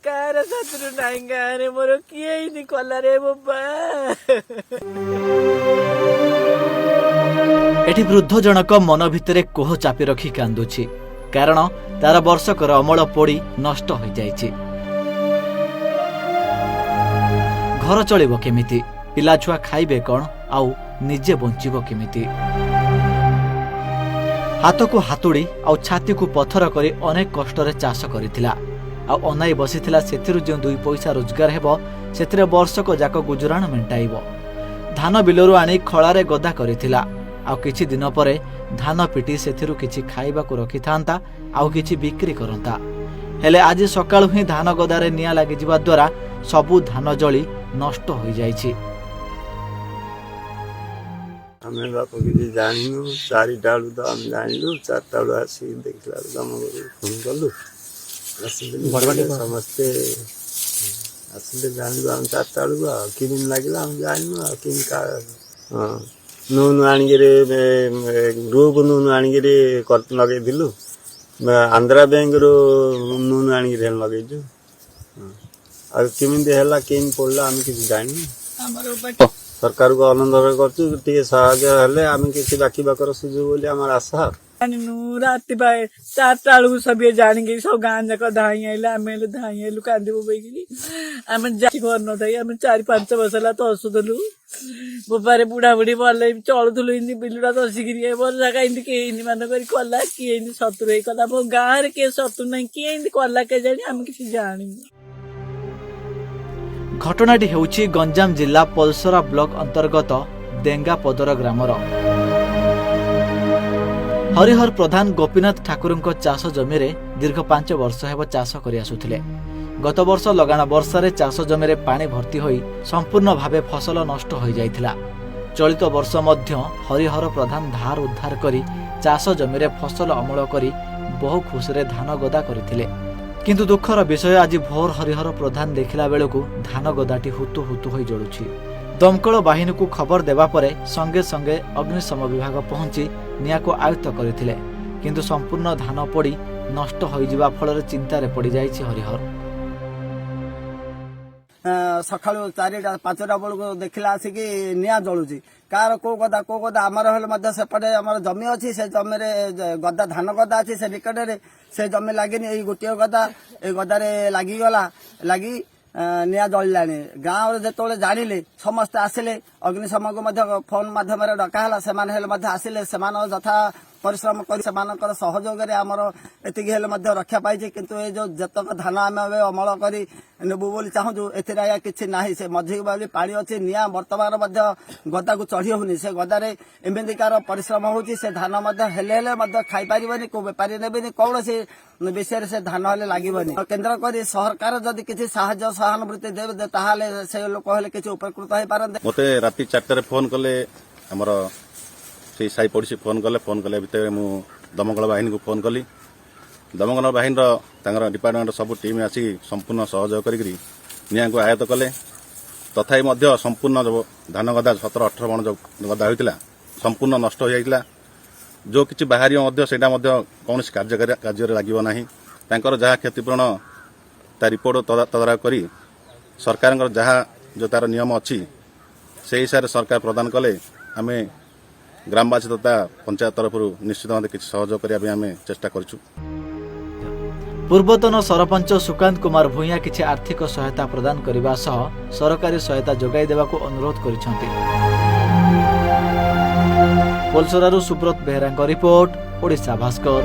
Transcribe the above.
କାହାର ଶତ୍ରୁ ନାହିଁ ଗାଁରେ ମୋର, କିଏ ଏମିତି କଲା ରେ ବୋପା? ଏଠି ବୃଦ୍ଧ ଜଣକ ମନ ଭିତରେ କୋହ ଚାପି ରଖି କାନ୍ଦୁଛି, କାରଣ ତାର ବର୍ଷକର ଅମଳ ପୋଡ଼ି ନଷ୍ଟ ହୋଇଯାଇଛି। ଘର ଚଳିବ କେମିତି, ପିଲାଛୁଆ ଖାଇବେ କ'ଣ, ଆଉ ନିଜେ ବଞ୍ଚିବ କେମିତି? ହାତକୁ ହାତୁଡ଼ି ଆଉ ଛାତିକୁ ପଥର କରି ଅନେକ କଷ୍ଟରେ ଚାଷ କରିଥିଲା, ଆଉ ଅନାଇ ବସିଥିଲା ସେଥିରୁ ଯେଉଁ 2 ପଇସା ରୋଜଗାର ହେବ ସେଥିରେ ବର୍ଷକ ଯାକ ଗୁଜୁରାଣ ମେଣ୍ଟାଇବ। ଧାନ ବିଲରୁ ଆଣି ଖଳାରେ ଗଦା କରିଥିଲା, ଆଉ କିଛି ଦିନ ପରେ ଧାନ ପିଟି ସେଥିରୁ କିଛି ଖାଇବାକୁ ରଖିଥାନ୍ତା ଆଉ କିଛି ବିକ୍ରି କରନ୍ତା। ହେଲେ ଆଜି ସକାଳୁ ହିଁ ଧାନ ଗଦାରେ ନିଆଁ ଲାଗିଯିବା ଦ୍ୱାରା ସବୁ ଧାନ ଜଳି ନଷ୍ଟ ହୋଇଯାଇଛି। ଆମେ ବାପ କିଛି ଜାଣିନୁ, 4ଟା ବେଳୁ ତ ଆମେ ଜାଣିଲୁ। 4ଟା ବେଳୁ ଆସିକି ଦେଖିଲା ବେଳକୁ ଆମ ଘରକୁ ଫୋନ୍ କଲୁ, ଆସିଲେ ସମସ୍ତେ ଆସିଲେ, ଜାଣିଲୁ ଆମେ 4ଟା ବେଳକୁ। ଆଉ କେମିତି ଲାଗିଲା ଆମେ ଜାଣିନୁ, ଆଉ କେମିତି। ହଁ, ନୁନୁ ଆଣିକିରି ଗ୍ରୁପ ନୁନୁ ଆଣିକିରି ଲଗେଇଥିଲୁ, ଆନ୍ଧ୍ରା ବ୍ୟାଙ୍କରୁ ନୁନୁ ଆଣିକିରି ଲଗେଇଛୁ। ଆଉ କେମିତି ହେଲା, କେମିତି ପଡ଼ିଲା ଆମେ କିଛି ଜାଣିନୁ। ସରକାରକୁ ଅନୁରୋଧ କରୁଛୁ, ଟିକେ ସାହାଯ୍ୟ ହେଲେ ଆମେ କିଛି ବାକି ବାକର ସୁଝିବୁ ବୋଲି ଆମର ଆଶା। ଜାଣିନୁ, ରାତି ପାଏ 4ଟା ବେଳକୁ ସଭିଏ ଜାଣିକି ସବୁ ଗାଁ ଯାକ ଧାଇଁ ଆଇଲେ। ଆମେ ହେଲେ ଧାଇଁ ଆଇଲୁ କାନ୍ଦି ବୋବେଇକିରି। ଆମେ ଯାଇ କରିନଥାଇ, ଆମେ 4-5 ବର୍ଷ ହେଲା ତସୁଥିଲୁ ବୋପାରେ, ବୁଢା ବୁଢୀ ଭଲ ଚଳୁଥିଲୁ ଏମିତି ବିଲୁଟା ତସିକିରି। ଏ ବର୍ଷା ଏମିତି କିଏ ଏମିତି ମାନ କରି କଲା, କିଏ ଏମିତି ଶତ୍ରୁ ହେଇ କଲା? ଆମ ଗାଁରେ କିଏ ଶତ୍ରୁ ନାହିଁ, କିଏ ଏମିତି କଲା କେଜାଣି, ଆମେ କିଛି ଜାଣିନୁ। ଘଟଣାଟି ହେଉଛି ଗଞ୍ଜାମ ଜିଲ୍ଲା ପଲସରା ବ୍ଲକ ଅନ୍ତର୍ଗତ ଦେଙ୍ଗାପଦର ଗ୍ରାମର। ହରିହର ପ୍ରଧାନ ଗୋପୀନାଥ ଠାକୁରଙ୍କ ଚାଷ ଜମିରେ ଦୀର୍ଘ 5 ବର୍ଷ ହେବ ଚାଷ କରି ଆସୁଥିଲେ। ଗତ ବର୍ଷ ଲଗାଣ ବର୍ଷାରେ ଚାଷ ଜମିରେ ପାଣି ଭର୍ତ୍ତି ହୋଇ ସମ୍ପୂର୍ଣ୍ଣ ଭାବେ ଫସଲ ନଷ୍ଟ ହୋଇଯାଇଥିଲା। ଚଳିତ ବର୍ଷ ମଧ୍ୟ ହରିହର ପ୍ରଧାନ ଧାର ଉଦ୍ଧାର କରି ଚାଷ ଜମିରେ ଫସଲ ଅମଳ କରି ବହୁ ଖୁସିରେ ଧାନ ଗଦା କରିଥିଲେ। କିନ୍ତୁ ଦୁଃଖର ବିଷୟ, ଆଜି ଭୋର ହରିହର ପ୍ରଧାନ ଦେଖିଲା ବେଳକୁ ଧାନ ଗଦାଟି ହୁତୁ ହୁତୁ ହୋଇ ଜଳୁଛି। ଦମକଳ ବାହିନୀକୁ ଖବର ଦେବା ପରେ ସଙ୍ଗେ ସଙ୍ଗେ ଅଗ୍ନିଶମ ବିଭାଗ ପହଞ୍ଚି ନିଆଁକୁ ଆୟତ୍ତ କରିଥିଲେ। କିନ୍ତୁ ସମ୍ପୂର୍ଣ୍ଣ ଧାନ ପୋଡ଼ି ନଷ୍ଟ ହୋଇଯିବା ଫଳରେ ଚିନ୍ତାରେ ପଡ଼ିଯାଇଛି ହରିହର। ସକାଳୁ 4ଟା 5ଟା ବେଳକୁ ଦେଖିଲା ଆସିକି ନିଆଁ ଜଳୁଛି। କାହାର କୋଉ ଗଦା କୋଉ ଗଦା ଆମର ହେଲେ ମଧ୍ୟ ସେପଟେ ଆମର ଜମି ଅଛି, ସେ ଜମିରେ ଗଦା ଧାନ ଗଦା ଅଛି ସେ ନିକଟରେ, ସେ ଜମି ଲାଗିନି, ଏଇ ଗୋଟିଏ ଗଦା, ଏଇ ଗଦାରେ ଲାଗିଗଲା, ଲାଗି ନିଆଁ ଜଳିଲାଣି। ଗାଁରେ ଯେତେବେଳେ ଜାଣିଲେ ସମସ୍ତେ ଆସିଲେ, ଅଗ୍ନିଶମକୁ ମଧ୍ୟ ଫୋନ ମାଧ୍ୟମରେ ଡକା ହେଲା, ସେମାନେ ହେଲେ ମଧ୍ୟ ଆସିଲେ। ସେମାନେ ଯଥା ପରିଶ୍ରମ କରି ସେମାନଙ୍କର ସହଯୋଗରେ ଆମର ଏତିକି ହେଲେ ମଧ୍ୟ ରକ୍ଷା ପାଇଛି। କିନ୍ତୁ ଏ ଯୋଉ ଯେତକ ଧାନ ଆମେ ଏବେ ଅମଳ କରି ନେବୁ ବୋଲି ଚାହୁଁଛୁ, ଏଥିରେ ଆଜ୍ଞା କିଛି ନାହିଁ। ସେ ମଝି ବୋଲି ପାଣି ଅଛି, ନିଆଁ ବର୍ତ୍ତମାନ ମଧ୍ୟ ଗଦାକୁ ଚଢି ହଉନି। ସେ ଗଦାରେ ଏମିତିକାର ପରିଶ୍ରମ ହଉଛି, ସେ ଧାନ ମଧ୍ୟ ହେଲେ ହେଲେ ମଧ୍ୟ ଖାଇପାରିବନି, କୋଉ ବେପାରୀ ନେବେନି, କୌଣସି ବିଷୟରେ ସେ ଧାନ ହେଲେ ଲାଗିବନି। କେନ୍ଦ୍ର କରି ସରକାର ଯଦି କିଛି ସାହାଯ୍ୟ ସହାନୁଭୂତି ଦେବେ, ତାହେଲେ ସେ ଲୋକ ହେଲେ କିଛି ଉପକୃତ ହେଇପାରନ୍ତେ। ମୋତେ ରାତି 4ଟାରେ ଫୋନ୍ କଲେ, ଆମର ସେଇ ସାହି ପଡ଼ିଶୀ ଫୋନ୍ କଲେ। ଫୋନ୍ କଲେ ଭିତରେ ମୁଁ ଦମକଳ ବାହିନୀକୁ ଫୋନ୍ କଲି। ଦମକଳ ବାହିନୀର ତାଙ୍କର ଡିପାର୍ଟମେଣ୍ଟ ସବୁ ଟିମ୍ ଆସିକି ସମ୍ପୂର୍ଣ୍ଣ ସହଯୋଗ କରିକିରି ନିଆଁକୁ ଆୟତ୍ତ କଲେ। ତଥାପି ମଧ୍ୟ ସମ୍ପୂର୍ଣ୍ଣ ଯୋଉ ଧାନ ଗଦା 17-18 ବଣ ଯୋଉ ଗଦା ହୋଇଥିଲା ସମ୍ପୂର୍ଣ୍ଣ ନଷ୍ଟ ହୋଇଯାଇଥିଲା। ଯେଉଁ କିଛି ବାହାରିବ ମଧ୍ୟ ସେଇଟା ମଧ୍ୟ କୌଣସି କାର୍ଯ୍ୟରେ ଲାଗିବ ନାହିଁ। ତାଙ୍କର ଯାହା କ୍ଷତିପୂରଣ ତା ରିପୋର୍ଟ ତଦାରଖ କରି ସରକାରଙ୍କର ଯାହା ଯେଉଁ ତାର ନିୟମ ଅଛି ସେଇ ହିସାବରେ ସରକାର ପ୍ରଦାନ କଲେ ଆମେ ଗ୍ରାମବାସୀ ତଥା ପଞ୍ଚାୟତ ତରଫରୁ ନିଶ୍ଚିତ ଭାବେ କିଛି ସହଯୋଗ କରିବା ପାଇଁ ଆମେ ଚେଷ୍ଟା କରିଛୁ। ପୂର୍ବତନ ସରପଞ୍ଚ ସୁକାନ୍ତ କୁମାର ଭୂଇଁଆ କିଛି ଆର୍ଥିକ ସହାୟତା ପ୍ରଦାନ କରିବା ସହ ସରକାରୀ ସହାୟତା ଯୋଗାଇ ଦେବାକୁ ଅନୁରୋଧ କରିଛନ୍ତି। ପୋଲସରାରୁ ସୁବ୍ରତ ବେହେରାଙ୍କ ରିପୋର୍ଟ, ଓଡ଼ିଶା ଭାସ୍କର।